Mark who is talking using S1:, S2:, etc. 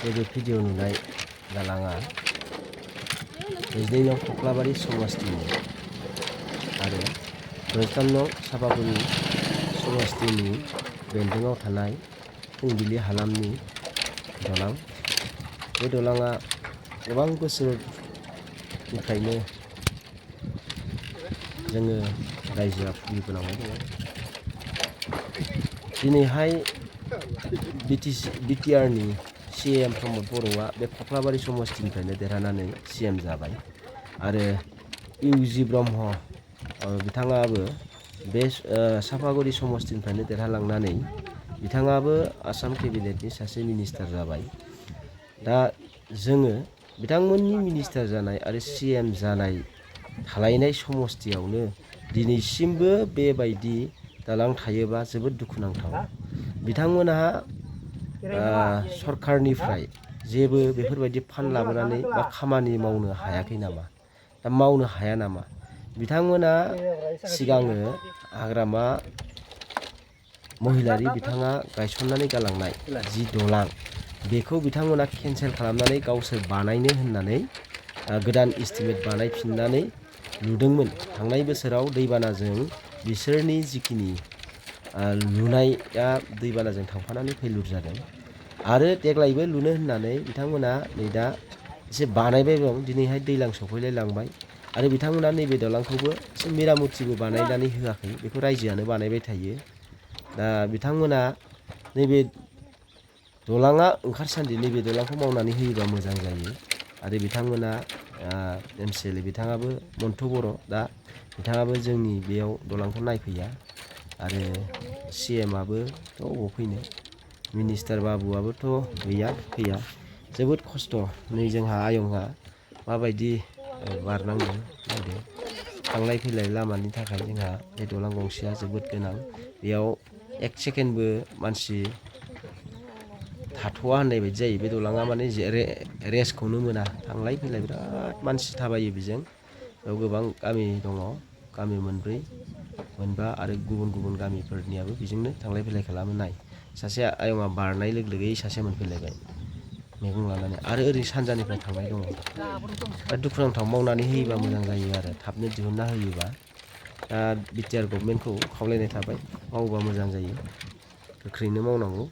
S1: नैबे भिडिअ नुनाय दालाङा 22 नं कक्लाबारि समस्तिनि आरो 43 नं सापागुरि समस्तिनि बेन्दोङाव थानाय फुंबिलि हालामनि दालां। बे दालाङा गोबां बोसोरनिफ्रायनो जोङो रायजोआ भुगिबोनांबाय दङ। दिनैहाय बिटिआरनि CM प्रमद बर'आ बे कक्लाबारि समस्तिनिफ्रायनो देरहानानै CM जाबाय आरो इउजि ब्रह्म बिथाङाबो बे सापागुरि समस्तिनिफ्रायनो देरहालांनानै बिथाङाबो आसाम केबिनेटनि सासे मिनिस्टार जाबाय। दा जोङो बिथांमोननि मिनिस्टार जानाय आरो CM जानाय थालायनाय समस्तियावनो दिनैसिमबो बेबायदि दालां थायोबा जोबोद दुखुनांथाव। बिथांमोनहा सरखारनिफ्राय जेबो बेफोरबायदि फान्ड लाबोनानै बा खामानि मावनो हायाखै नामा? दा मावनो हाया नामा? बिथांमोना सिगाङो हाग्रामा महिलारि बिथाङा गायसननानै गालांनाय जि दालां बेखौ बिथांमोना केन्सेल खालामनानै गावसोर बानायनो होननानै गोदान इस्टिमेट बानायफिननानै लुदोंमोन। थांनाय बोसोराव दैबानाजों बिसोरनि जिखिनि लुनाया दैबानाजों थांफानानै फेलुर जादों आरो देग्लायबो लुनो होननानै बिथांमोना नै दा एसे बानायबाय दं। दिनैहाय दैज्लां सफैलाय लांबाय आरो बिथांमोना नैबे दालांखौबो एसे मेरामतिबो बानायनानै होआखै, बेखौ रायजोआनो बानायबाय थायो। दा बिथांमोना नैबे दालाङा ओंखारसान्दि नैबे दालांखौ मावनानै होयोबा मोजां जायो आरो बिथांमोना MCLA बिथाङाबो मन्टु बर' दा बिथाङाबो जोंनि बेयाव दालांखौ नायफैया आरो CMआबोथ' अबाव फैनो, मिनिस्टार बाबुआबोथ' गैया फैया। जोबोद खस्थ' नै जोंहा आयंआ माबायदि बारनांदों नायदो। थांलाय फैलाय लामानि थाखाय जोंहा बे दालां गंसेया जोबोद गोनां। बेयाव 1 सेकेन्डबो मानसि थाथ'वा होननाय बायदि जायो। बे दालाङा माने रेस्टखौनो मोना, थांलाय फैलाय बिराद मानसि थाबायो बेजों। बेयाव गोबां गामि दङ, गामि 4, 5 आरो गुबुन गुबुन गामिफोरनियाबो बेजोंनो थांलाय फैलाय खालामो। नाय सासे आयंआ बारनाय लोगो लोगो सासे मोनफैलायबाय मैगं लानानै आरो ओरै सानजानिफ्राय थांनाय दङ। दा दुखुनांथाव, मावनानै होयोबा मोजां जायो आरो थाबनो दिहुनना होयोबा। दा बिटिआर गभर्नमेन्टखौ खावलायनाय थाबाय, मावोबा मोजां जायो, गोख्रैनो मावनांगौ।